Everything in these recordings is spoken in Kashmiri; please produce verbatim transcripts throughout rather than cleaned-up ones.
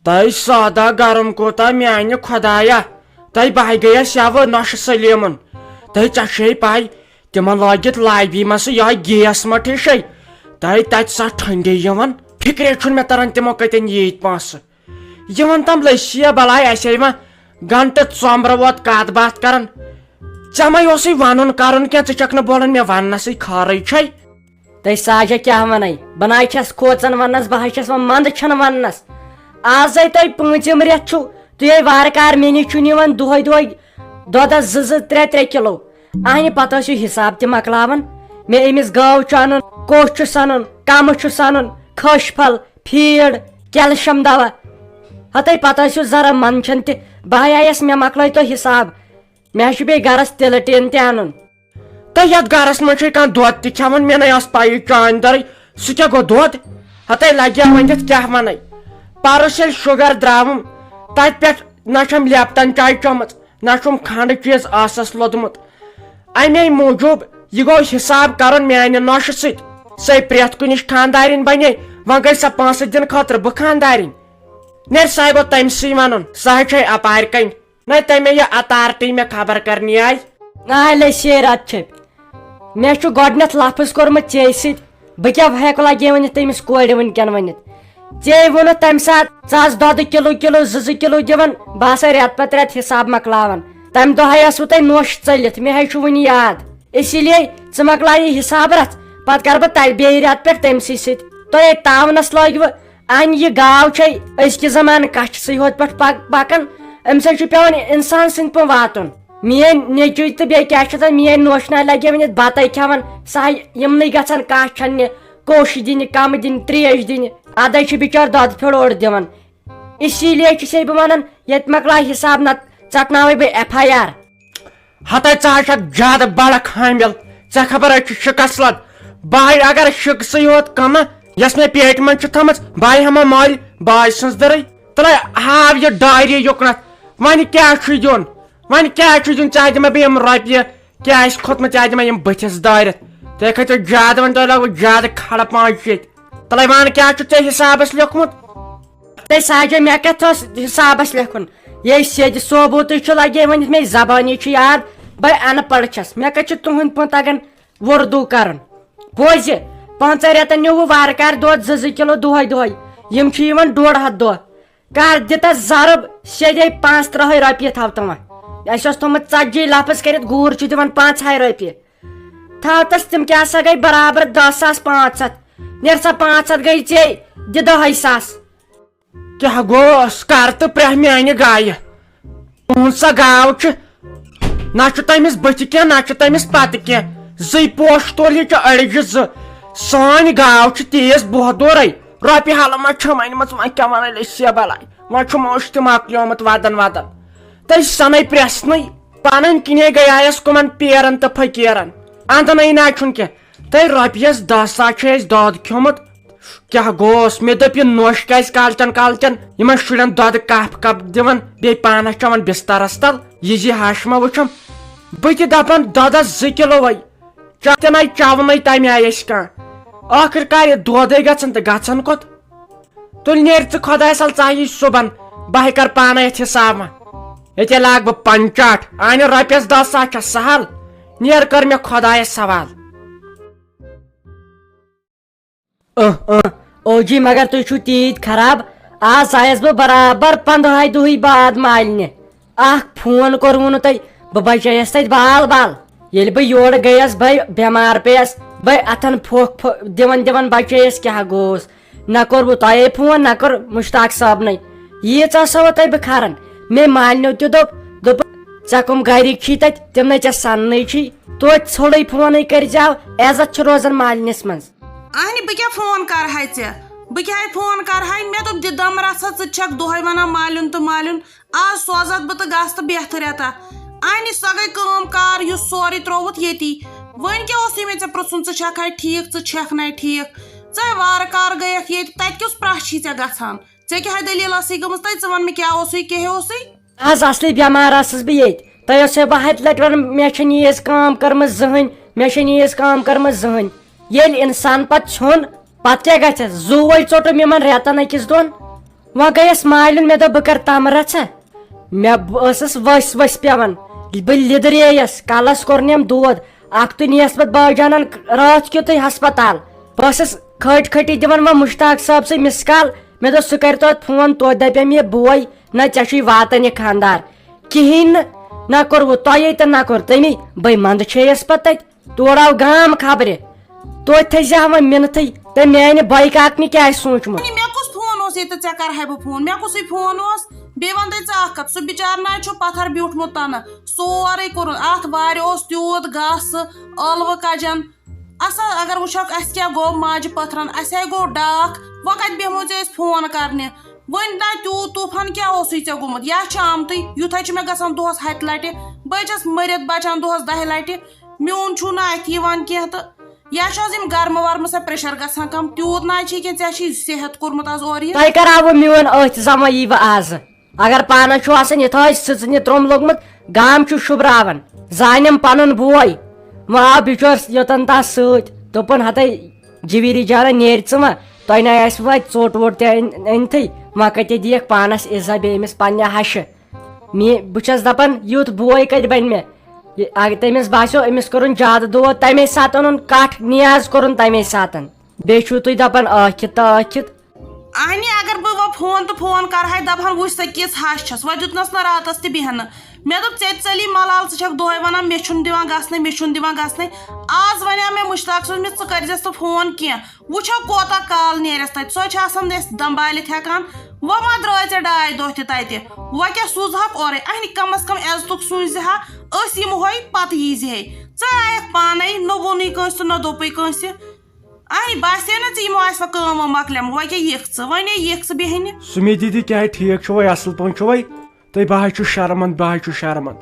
تہٕ سادہ گرم کوٗتاہ میانہِ خۄدایا، تہٕ بہٕ گٔیَس یَوٕ نۄشہِ سلیٖمُن۔ تہٕ ژےٚ چھے پَے، تِمن لٲگِتھ لابی منٛز سُہ یِہوٚے گیس مٔٹ ہِشے۔ تہٕ تَتہِ سۄ ٹھنڈی یِوان، فِکرے چھُنہٕ مےٚ تران تِمو کَتٮ۪ن ییٖتۍ پونٛسہٕ۔ یِوان تِم لٔسی یا بلاے، اَسے وۄنۍ گنٹہٕ ژۄمبرٕ ووت کَتھ باتھ کران۔ ژےٚ ما اوسُے وَنُن کرُن کینٛہہ، ژٕ چھَکھ نہٕ بولان، مےٚ وَننَسٕے خٲرٕے چھے۔ تہٕ ساجہ کیٛاہ وَنَے؟ بہٕ نَے چھَس کھوژان وَننَس، بہٕ ہَے چھَس وۄنۍ منٛدٕ چھَنہٕ وَننَس۔ آزَے تۄہہِ پوٗنٛژِم رٮ۪تھ چھُو، تُہۍ ہے وارٕ کارٕ مےٚ نِش چھُو نِوان دۄہَے دۄہَے دۄدَس زٕ زٕ ترٛےٚ ترٛےٚ کِلوٗ۔ اَہنہِ پَتہٕ ٲسِو حِساب تہِ مۄکلاوان۔ مےٚ أمِس گٲو چھُ اَنُن، کوٚش چھُس اَنُن، کَمہٕ چھُس اَنُن، کھٔج پھل، فیٖڈ، کیلشَم دوا۔ ہَتَے پَتہٕ ٲسِو ذرا منٛدچھان تہِ۔ بہٕ ہَے آیَس، مےٚ مۄکلٲے تو حِساب۔ مےٚ چھُ بیٚیہِ گرس تِلہٕ ٹیٖن تہِ اَنُن۔ تہٕ یتھ گرس منٛز چھُے کانٛہہ دۄد تہِ کھٮ۪وان؟ مےٚ نے ٲس پَیی چانہِ دٔرٕے سُہ کیٛاہ گوٚو دۄد؟ ہتے لگیا ؤنِتھ کیٛاہ ونے۔ پرُس ییٚلہِ شُگر درٛاوُم، تتہِ پٮ۪ٹھ نہ چھم لیپٹن چاے چٲمٕژ، نہ چھُم کھنٛڈٕ چیٖز ٲسس لوٚدمُت۔ امے موٗجوٗب یہِ گوٚو حساب کرُن میانہِ نۄشہِ سۭتۍ۔ سۄے پرٛٮ۪تھ کُنِچ خانٛدارِنۍ بنے، وۄنۍ گٔے سۄ پونٛسہٕ دِنہٕ خٲطرٕ بہٕ خانٛدارِنۍ؟ نیر ساے گوٚو تٔمۍ سٕے ونُن، سۄ ہے چھے اپارِ کنۍ۔ نہ تمے یہ اتارٹی مےٚ خبر کرنی آیہِ۔ نہ لے شیر اتھ چھپۍ۔ مےٚ چھُ گۄڈٕنیتھ لفظ کوٚرمُت ژے سۭتۍ۔ بہٕ کیٛاہ ہٮ۪کہٕ لگے ؤنِتھ تٔمِس کورِ وٕنکٮ۪ن ؤنِتھ؟ ژے ووٚنُتھ تمہِ ساتہٕ، ژٕ آس دۄدٕ کِلوٗ کِلوٗ، زٕ زٕ کِلوٗ دِوان، بہٕ آسے رٮ۪تہٕ پتہٕ رٮ۪تہٕ حساب مۄکلاوان۔ تمہِ دۄہ ہے ٲسوٕ تۄہہِ نوٚش ژٔلِتھ، مےٚ ہے چھُ وُنہِ یاد۔ اسی لیے ژٕ مۄکلاو یہِ حساب رژھ، پتہٕ کرٕ بہٕ تۄہہِ بیٚیہِ رٮ۪تہٕ پٮ۪ٹھ تٔمۍ سٕے سۭتۍ۔ تۄہہِ ہے تاونس لٲگوٕ۔ انہِ یہِ گاو چھے أزکہِ زمانہٕ کچھِ سٕے ہوت پٮ۪ٹھ پک-، پکان۔ أمِس ہے چھُ پٮ۪وان انسان سٕنٛدۍ پٲٹھۍ واتُن۔ میٲنۍ نیٚچوٗ تہٕ بیٚیہِ کیٛاہ چھِ آسان، میٲنۍ نوشہِ نانۍ لگے وۄنۍ یتھ بتَے کھٮ۪وان۔ سۄ ہے یِمنٕے گژھان کاہ چھننہِ، کوٚش دِنہِ، کمہٕ دِنہِ، تریش دِنہِ۔ ادے چھُ بِچور دۄدٕ پھیوٚر اوٚڑ دِوان۔ اسی لیے چھُسے بہٕ ونان، ییٚتہِ مۄکلاو حساب، نتہٕ ژٹناوے بہٕ ایف آی آر۔ ہتے ژٕ ہا چھکھ زیادٕ بڑٕ خامل، ژےٚ خبر ہے چھُ شکس لد۔ بہٕ ہے اگر شکسٕے یوت کٕنہٕ، یۄس مےٚ پیٹہِ منٛز چھِ تھٲمٕژ، بہٕ ہے ہٮ۪مہٕ مٔلۍ باے سٕنٛز دٔرٕے۔ تہٕ لے ہاو یہِ ڈایری یُکنتھ، وۄنۍ کیٛاہ چھُے دیُن؟ وۄنۍ کیٛاہ چھُے دیُن؟ ژےٚ دِمے بہٕ یِم رۄپیہِ، کیٛاہ آسہِ کھوٚتمُت، ژےٚ دِمے یِم بٔتھِس دٲرِتھ۔ تُہۍ کھٔتِو زیادٕ، وۄنۍ تۄہہِ لگوٕ زیادٕ کھڑٕ پانٛژھ ییٚتہِ۔ تہٕ لے وَن کیٛاہ چھُ ژےٚ حسابس لیوٚکھمُت؟ تہٕ ساجہ، مےٚ کتھ اوس حسابس لیکھُن؟ یے سیٚدِ صوبوٗتٕے چھُ، لگے ؤنِتھ مےٚ زبٲنی چھُ یاد، بے اَنہٕ پڑھ چھَس، مےٚ کتہِ چھُ تُہُنٛد پٲٹھۍ تگان وردو کرُن؟ بوزِ، پانٛژن رٮ۪تن نیوٗ وارٕ کارٕ دۄد زٕ زٕ کِلوٗ دۄہے دۄہے، یِم چھِ یِوان ڈۄڈ ہتھ دۄہ۔ کر دِ تس ضرب، سیٚدے پانٛژھ ترٕٛہے رۄپیہِ تھاو تِمن۔ اَسہِ اوس تھوٚمُت ژتجی لفظ کٔرِتھ، گوٗر چھُ دِوان پانٛژھ ہاے رۄپیہِ۔ تھاو تس، تِم کیٛاہ سا گٔے برابر دَہ ساس پانٛژھ ہتھ۔ نیر سا پانٛژھ ہتھ گٔے ژےٚ، دِ دَہے ساس۔ کیٛاہ گوٚوس؟ کر تہٕ پرٛاہ میانہِ گایہِ۔ تُہُنٛد سا گاو چھُ، نہ چھُ تٔمِس بٕتھِ کینٛہہ، نہ چھُ تٔمِس پتہٕ کینٛہہ۔ زٕے پوش تُلہِ چھِ أڑجہِ زٕ۔ سٲنۍ گاو چھِ تیز بۄہ دورے۔ رۄپیہِ حالہ ما چھم أنمٕژ، وۄنۍ کیٛاہ وَنہٕ أسۍ یا بلاے؟ وۄنۍ چھُ موش تہِ مۄکلیومُت ودان ودان۔ تہٕ سنے پرٛٮ۪سنٕے، پنٕنۍ کِنے گٔیایس کُمن پیرن تہٕ فقیرن۔ اندنٕے نہ چھُنہٕ کینٛہہ۔ تہٕ رۄپیس دَہ ساس چھُ اَسہِ دۄد کھیوٚمُت۔ کیٛاہ گوٚوس؟ مےٚ دوٚپ، یہِ نوٚش کیٛازِ کالچن کالچن یِمن شُرٮ۪ن دۄدٕ کپ کپ دِوان، بیٚیہِ پانس چٮ۪وان بسترس تل؟ یہِ زِ ہش ما وٕچھم۔ بہٕ تہِ دپان، دۄدس زٕ کِلوے چا-، تہِ نَے چٮ۪ونَے تَمہِ آیہِ أسۍ کانٛہہ۔ ٲخٕر کار یہِ دۄدے گژھن تہٕ گژھن کوٚت؟ تُلۍ نیر ژٕ خۄدایس حل، ژاہ یہِ صُبحن، بہٕ ہے کر پانے اتھ حساب وۄنۍ۔ ییٚتہِ لاگ بہٕ پنچاٹ، آنہِ رۄپیس دَہ ساس چھا سہل؟ نیر کر مےٚ خۄدایس سوال۔ اہ، اہ، او جی، مگر تُہۍ چھِو تیٖتۍ خراب۔ آز آیس بہٕ برابر پندہاے دُہٕے بعد مالنہِ۔ اکھ فون کوٚروٕ نہٕ تۄہہِ، بہٕ بچییس تتہِ بال بال۔ ییٚلہِ بہٕ یورٕ گٔیس، بہٕ بٮ۪مار پیٚیس، بہٕ اتھن پھۄکھ پھۄ-، دِوان دِوان بچییس، کیٛاہ گوٚوس؟ نہ کوٚروٕ تۄہے فون، نہ کوٚر مشتاق صٲبنٕے۔ ییٖژاہ سا وۄنۍ تۄہہِ بہٕ کھران۔ مےٚ مالنیو تہِ دوٚپ، دوٚپ، "ژےٚ کٕم گرِکۍ چھی تتہِ، تِم نے ژےٚ سننٕے چھی۔ توتہِ ژھوٚرُے فونٕے کٔرۍ زیو، عزت چھُ روزان مالنِس منٛز۔" اہنہِ، بہٕ کیٛاہ فون کرہاے ژےٚ؟ بہٕ کیٛاہ فون کرہاے؟ مےٚ دوٚپ، دِ دم رژھا، ژٕ تہِ چھکھ دۄہے ونان مالیُن تہٕ مالیُن۔ آز سوزتھ بہٕ تہٕ گژھ تہٕ بیٚہہ تہٕ رٮ۪تھا۔ اہنہِ، سۄ گٔے کٲم کار، یُس سورُے ترووُتھ ییٚتی۔ وۄنۍ کیٛاہ اوسُے مےٚ ژےٚ پرژھُن، ژٕ چھکھا ٹھیٖک، ژٕ چھکھ نَے ٹھیٖک؟ ژٕ ہے وارٕ کارٕ گٔیکھ ییٚتہِ، تتہِ کیُس پرٛاہ چھی ژےٚ گژھان؟ ژےٚ کیٛاہ ہے دٔلیٖل ٲسٕے گٔمٕژ تتہِ؟ ژٕ وَن مےٚ، کیٛاہ اوسُے، کیٛاہ اوسُے؟ آز اصلی بٮ۪مار ٲسٕس بہٕ ییٚتہِ۔ تۄہہِ اوسوٕ بہٕ ہتہِ لٹہِ ونان، مےٚ چھنہٕ ییٖژ کٲم کٔرمٕژ زٕہٕنۍ، مےٚ چھنہٕ ییٖژ کٲم کٔرمٕژ زٕہٕنۍ۔ ییٚلہِ انسان پتہٕ ژھیوٚن، پتہٕ کیٛاہ گژھٮ۪س؟ زُو وۄلۍ ژوٚٹُم یِمن رٮ۪تن أکِس دۄن۔ وۄنۍ گٔیَس مالیُن، مےٚ دوٚپ، بہٕ کَرٕ تَمرَژھا۔ مےٚ ب-، ٲسٕس ؤسۍ ؤسۍ پٮ۪وان۔ بہٕ لیٚدرییَس، کَلَس کوٚرنَم دود۔ اَکھتُے نِیَس پَتہٕ باجانَن راتھ کیُتھُے ہسپتال۔ بہٕ ٲسٕس کھٔٹۍ کھٔٹی دِوان وۄنۍ مُشتاق صٲب سٕے مِس کال۔ مےٚ دوٚپ، سُہ کَرِ توتہِ فون، توتہِ دَپٮ۪م یہِ بوے، نہ، ژےٚ چھُے واتان یہِ خانٛدار۔ کِہیٖنۍ نہٕ، نہ کوٚروٕ تۄہے تہٕ نہ کوٚر تٔمی۔ بٔے منٛدٕ چھیٚیَس پَتہٕ تَتہِ۔ تورٕ آو گام خبرِ۔ توتہِ تھٲیزِ ہا وۄنۍ مِنتھٕے، تہٕ میانہِ بایہِ کاکنہِ کیٛاہ آسہِ سوٗنٛچمُت؟ مےٚ کُس فون اوس ییٚتہِ ژےٚ کرہے بہٕ فون؟ مےٚ کُسٕے فون اوس؟ بیٚیہِ وَن تہٕ ژٕ اکھ کَتھ، سُہ بِچار نہ چھُ پَتھر بیوٗٹھمُت تَنہٕ۔ سورُے کوٚرُن۔ اَتھ وارِ اوس تیوٗت گاسہٕ، ٲلوٕ کَجَن۔ اَسا اگر وٕچھکھ، اَسہِ کیٛاہ گوٚو ماجہِ پٔتھرَن؟ اَسہِ ہے گوٚو ڈاکھ۔ وۄنۍ کَتہِ بیٚہمو ژےٚ أسۍ فون کرنہِ؟ وۄنۍ نہ تیوٗت طوٗفان کیٛاہ اوسُے ژےٚ گوٚمُت؟ یا چھُ آمتُے، یُتھے چھُ مےٚ گژھان دۄہَس ہَتہِ لَٹہِ۔ بہٕ چھَس مٔرِتھ بَچان دۄہَس دَہہِ لَٹہِ۔ میون چھُو نہٕ اَتھِ یِوان کینٛہہ تہٕ یا چھُ آز یِم گرمہٕ ورمہٕ سۭتۍ pressure گژھان کم؟ تیوٗت نہ چھُے کینٛہہ، ژےٚ چھُے صحت کوٚرمُت آز اورٕ یہِ۔ تۄہہِ کر آوٕ میون أتھۍ زمٲیی وٕ آزٕ؟ اگر پانس چھُو آسان یِتھٲے سٕژنہِ تروٚم لوٚگمُت، گام چھُ شُبراوان، زانٮ۪م پنُن بوے۔ وۄنۍ آو بِچور یوٚتن تس سۭتۍ، دوٚپُن، ہتے جویری جانہ، نیرِ ژٕ وۄنۍ، تۄہہِ نَے آسہِ وۄنۍ ژوٚٹ ووٚٹ تہِ أنۍ-، أنۍتھٕے، وۄنۍ کتہِ دِیکھ پانس عزت بیٚیہِ أمِس پننہِ ہشہِ؟ مے-، بہٕ چھَس دَپان، یُتھ بوے کَتہِ بَنہِ مےٚ؟ یہِ، اَگ-، تٔمِس باسیو، أمِس کوٚرُن زیادٕ دود، تَمے ساتہٕ اوٚنُن کَٹھ، نیاز کوٚرُن تَمے ساتہٕ۔ بیٚیہِ چھُو تُہۍ دَپان، ٲکھِتھ تہٕ ٲکھِتھ۔ اہنہِ، اگر بہٕ وۄنۍ فون تہٕ فون کَرٕ ہا، دَپہٕ ہن، وٕچھ سا کِژھ ہَش چھَس، وۄنۍ دیُتنَس نہٕ راتَس تہِ بیٚہنہٕ۔ مےٚ دوٚپ، ژےٚ تہِ ژٔلی مَلال، ژٕ چھَکھ دۄہَے وَنان، مےٚ چھُنہٕ دِوان گژھنَے، مےٚ چھُنہٕ دِوان گژھنَے۔ آز وَنیٛاو مےٚ مُشتاق صٲبَس، مےٚ، ژٕ کٔرۍزٮ۪س نہٕ فون کینٛہہ۔ وٕچھو کوتاہ کال نیرٮ۪س تَتہِ، سۄ چھِ آسان اَسہِ دَمبالِتھ ہٮ۪کان۔ وۄنۍ ما درٛاے ژےٚ ڈاے دۄہ تہِ تَتہِ؟ وۄنۍ کیٛاہ سوٗزہَکھ اورَے؟ اَہنہِ، کم از کم عزتُک سوٗزِ ہا، أسۍ یِمہوے، پَتہٕ ییٖزِ ہے۔ ژٕ آیَکھ پانَے، نہ ووٚنُے کٲنٛسہِ تہٕ نہ دوٚپُے کٲنٛسہِ۔ اَہنہِ، باسے نہ ژےٚ یِمو آسہِ وۄنۍ کٲم وٲم مۄکلیمٕژ؟ وۄنۍ کیٛاہ یِکھ ژٕ؟ وۄنۍ ہے یِکھ ژٕ بیٚہنہِ۔ سُمیٖتی تہِ کیٛاہ ٹھیٖک چھُ وۄنۍ، اَصٕل پٲٹھۍ چھُ وۄنۍ؟ تہٕ بہٕ حظ چھُس شرمنٛد، بہٕ حظ چھُس شرمنٛد۔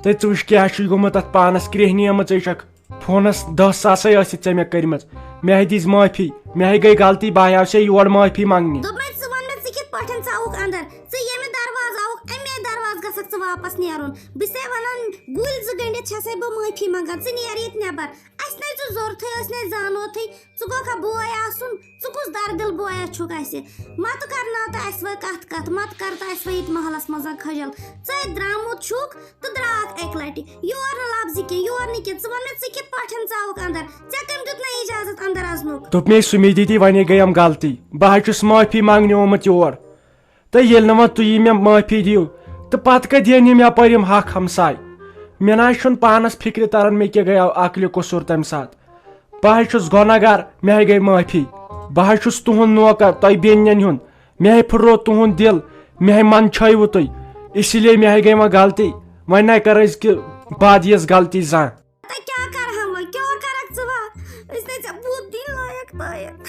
تہٕ ژٕ وٕچھ کیٛاہ چھُے گوٚمُت اَتھ پانَس، کرٛیٚہنیمٕژ ہے چھَکھ۔ فونس دَہ ساسے ٲسِتھ ژےٚ مےٚ کٔرمٕژ۔ مےٚ ہے دِژ معٲفی، مےٚ ہے گٔے غلطی، بہٕ آیاو ژےٚ یور معٲفی منٛگنہِ۔ دوٚپمَے، ژٕ وَن مےٚ، ژٕ کِتھ پٲٹھۍ ژاوُکھ اَندر؟ ژٕ ییٚمہِ دروازٕ آوُکھ، اَمے دروازٕ گژھکھ ژٕ واپس نیرُن۔ بہٕ چھَسے وَنان، گُلۍ زٕ گٔنٛڈِتھ چھَسے بہٕ معٲفی منٛگان، ژٕ نیر ییٚتہِ نٮ۪بر۔ اَسہِ نَے ژٕ ضوٚرتھٕے، أسۍ نَے زانوتھٕے۔ ژٕ گوکھا بوے آسُن؟ ژٕ کُس دردِل بویا چھُکھ اَسہِ؟ مَتہٕ کرناو تہٕ اَسہِ وۄنۍ کَتھ کَتھ، مَتہٕ کر تہٕ اَسہِ وۄنۍ ییٚتہِ محلَس منٛز کھجل۔ ژٕ اَتہِ درٛامُت چھُکھ تہٕ درٛاکھ اَکہِ لَٹہِ۔ یور نہٕ لفظہِ کینٛہہ، یور نہٕ کینٛہہ۔ ژٕ وَن مےٚ، ژٕ کِتھ پٲٹھۍ ژاوُکھ اَندَر؟ ژےٚ کٔمۍ دیُت مےٚ اِجازت اَندَر اَژنُک؟ دوٚپ مے سُمیٖدی، وَنے گٔیم غلطی۔ بہٕ حظ چھُس معٲفی منٛگنہِ آمُت یور۔ تہٕ ییٚلہِ نہٕ وۄنۍ تُہۍ مےٚ معٲفی دِیِو، تہٕ پتہٕ کتہِ دِین یِم یپٲرۍ یِم حق ہمساے؟ مےٚ نہ حظ چھُنہٕ پانس فکرِ تران مےٚ کیٛاہ گٔیو عقلہِ قصوٗر تمہِ ساتہٕ۔ بہٕ حظ چھُس گۄناہ گار، مےٚ ہے گٔے معٲفی۔ بہٕ حظ چھُس تُہُنٛد نوکر، تۄہہِ بیٚنٮ۪ن ہُنٛد۔ مےٚ ہے پھُٹرو تُہُنٛد دِل، مےٚ ہے منٛدچھٲیوٕ تُہۍ، اسی لیے مےٚ ہے گٔے وۄنۍ غلطی۔ وۄنۍ نہ کرٕ أزکہِ بعد یِژھ غلطی زانٛہہ۔ تہٕ کیٛاہ کرٕ ہا وۄنۍ؟ کیٛاہ کرکھ ژٕ وۄنۍ؟ أسۍ نے ژےٚ بُتھ دِنۍ لایق تایق۔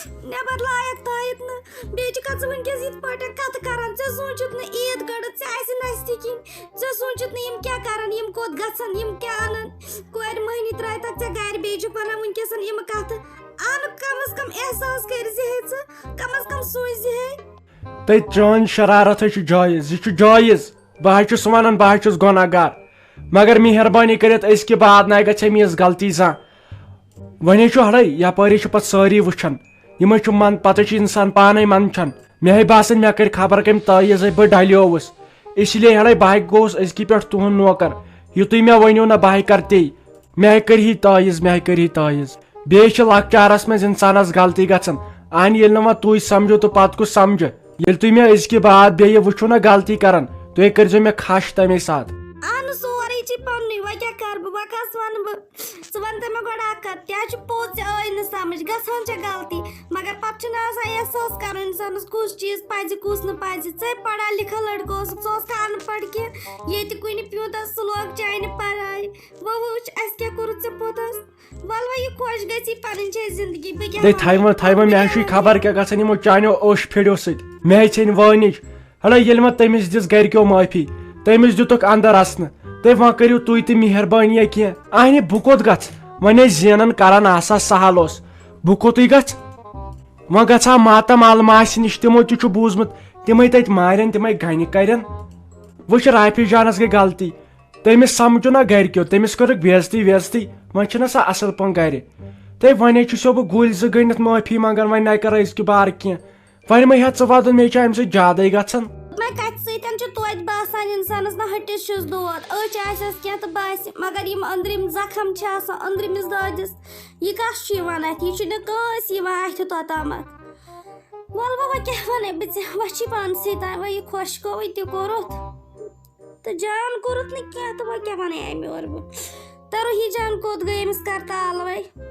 نٮ۪بر لایق تایِتھ نہٕ۔ بیٚیہِ چھُکھا ژٕ وٕنکیٚس یِتھ پٲٹھۍ کَتھٕ کران؟ ژےٚ سوٗنٛچُتھ نہٕ عیٖد گٔڑٕتھ ژےٚ آسہِ نَزدیٖکی۔ ژےٚ سوٗنٛچُتھ نہٕ یِم کیٛاہ کران، یِم کوٚت گژھن، یِم کیٛاہ اَنن۔ کورِ مۄہنی ترٛایتَکھ ژےٚ گرِ، بیٚیہِ چھُکھ وَنان وٕنکیٚس یِم کَتھٕ۔ اَن کم از کم احساس کٔرۍ زِ ہے ژٕ، کم از کم سوٗنٛچ زِ ہے۔ تہٕ چٲنۍ شرارت حظ چھِ جٲیز، یہِ چھُ جٲیز۔ بہٕ حظ چھُس وَنان، بہٕ حظ چھُس گۄناہ گار، مگر مہربٲنی کٔرِتھ أزکہِ بعد نہ گژھِ مےٚ یِژھ غلطی زانٛہہ۔ وۄنۍ حظ چھُ ہڑے، یپٲرۍ چھِ پتہٕ سٲری وٕچھان، یِم حظ چھِ من-، پتہٕ حظ چھُ انسان پانے منٛدچھان۔ مےٚ ہے باسان، مےٚ کٔرۍ خبر کٔمۍ تٲیٖز ہے بہٕ ڈلیووُس، اسی لیے ہڑے بہٕ ہے گوٚوُس أزکہِ پٮ۪ٹھ تُہُنٛد نوکر۔ یُتُے مےٚ ؤنِو نہ، بہٕ ہے کرٕ تی۔ مےٚ ہے کٔرۍ ہی تٲیٖز، مےٚ ہے کٔرۍ ہی تٲیٖز۔ بیٚیہِ چھِ لۄکچارس منٛز انسانس غلطی گژھان، اہنہِ ییٚلہِ نہٕ وۄنۍ تُہۍ سمجھو تہٕ پتہٕ کُس سمجھِ؟ ییٚلہِ تُہۍ مےٚ أزکہِ بعد بیٚیہِ وٕچھِو نہ غلطی کران، تُہۍ کٔرۍزیو مےٚ کھش تمے ساتہٕ۔ اہنہٕ سورُے چھِ پننُے، وۄنۍ کیٛاہ کرٕ بہٕ، وۄنۍ کس ونہٕ بہٕ؟ ژٕ ون تہٕ مےٚ گۄڈٕ اکھ کتھ، کیٛاہ چھُ پوٚز، ژےٚ ٲے نہٕ سمجھ، گژھان چھےٚ غلطی، مگر پتہٕ چھُنہٕ آسان احساس کرُن انسانس کُس چیٖز پزِ کُس نہٕ پزِ۔ ژے پڑھا لکھا لڑکہٕ اوسُکھ، ژٕ اوسکھا ان پڑھ کینٛہہ؟ ییٚتہِ کُنہِ پیوٗنتس سُہ لوگ چانہِ پراے۔ وۄنۍ وٕچھ، اَسہِ کیٛاہ کوٚرُتھ ژےٚ پوٚتُس؟ وَلہٕ وۄنۍ یہِ خۄش گژھی پَنٕنۍ چھے زِندگی، بہٕ کیٛاہ دے وَنہٕ؟ تھاوِ وۄنۍ، مےٚ چھُے خبر کیٛاہ گژھان یِمو چانیو اوٚش پھِڑیو سۭتۍ۔ مےٚ ہے ژھیٚنۍ وٲنِج۔ ہَڑا، ییٚلہِ وۄنۍ تٔمِس دِژ گَرِکیو معٲفی، تٔمِس دِتُکھ اَندَر اَژنہٕ، تہٕ وۄنۍ کٔرِو تُہۍ تہِ مہربٲنی یا کینٛہہ۔ اَہنہِ، بہٕ کوٚت گژھٕ؟ وۄنۍ ٲسۍ زینان کران آسہٕ ہا سہل اوس، بہٕ کوٚتُے گژھٕ؟ وۄنۍ گژھٕ ہا ماتامال ماسہِ نِش، تِمو تہِ چھُ بوٗزمُت، تِمَے تَتہِ مارن، تِمَے گَنہِ کَرن۔ وٕچھ، رافی جانَس گٔے غلطی۔ تٔمِس سمجھُن نہ گرِکیو، تٔمِس کٔرٕکھ بے عزتی وے عزتی، وۄنۍ چھِنہ سۄ اصل پٲٹھۍ گرِ۔ تہٕ وۄنۍ چھُسو بہٕ گُلۍ زٕ گٔنڈِتھ معٲفی منٛگان، وۄنۍ نَے کَرٕ أزکہِ بارٕ کینٛہہ۔ وۄنۍ مہ ہٮ۪تھ ژٕ وَدُن، مےٚ چھُ اَمہِ سۭتۍ زیادَے گژھان۔ مےٚ کَتھِ سۭتۍ چھُ توتہِ باسان اِنسانَس نہ ہٹِس چھُس دود، أچھ آسٮ۪س کینٛہہ تہٕ باسہِ، مگر یِم أنٛدرِم زخم چھِ آسان أنٛدرِمِس دٲدِس، یہِ کَس چھُ یِوان اَتھِ؟ یہِ چھُنہٕ کٲنٛسہِ یِوان اَتھِ توٚتامَتھ۔ وَلہٕ وۄنۍ کیٛاہ وَنَے بہٕ ژےٚ، وۄنۍ چھی پانسٕے تام، وۄنۍ یہِ خۄش گوٚوُے تہِ کوٚرُتھ تہٕ جان کوٚرُتھ نہٕ کینٛہہ تہٕ وۄنۍ کیٛاہ وَنَے اَمہِ یورٕ بہٕ؟ تہٕ روحی جان کوٚت گٔے أمِس کَرتالوَے؟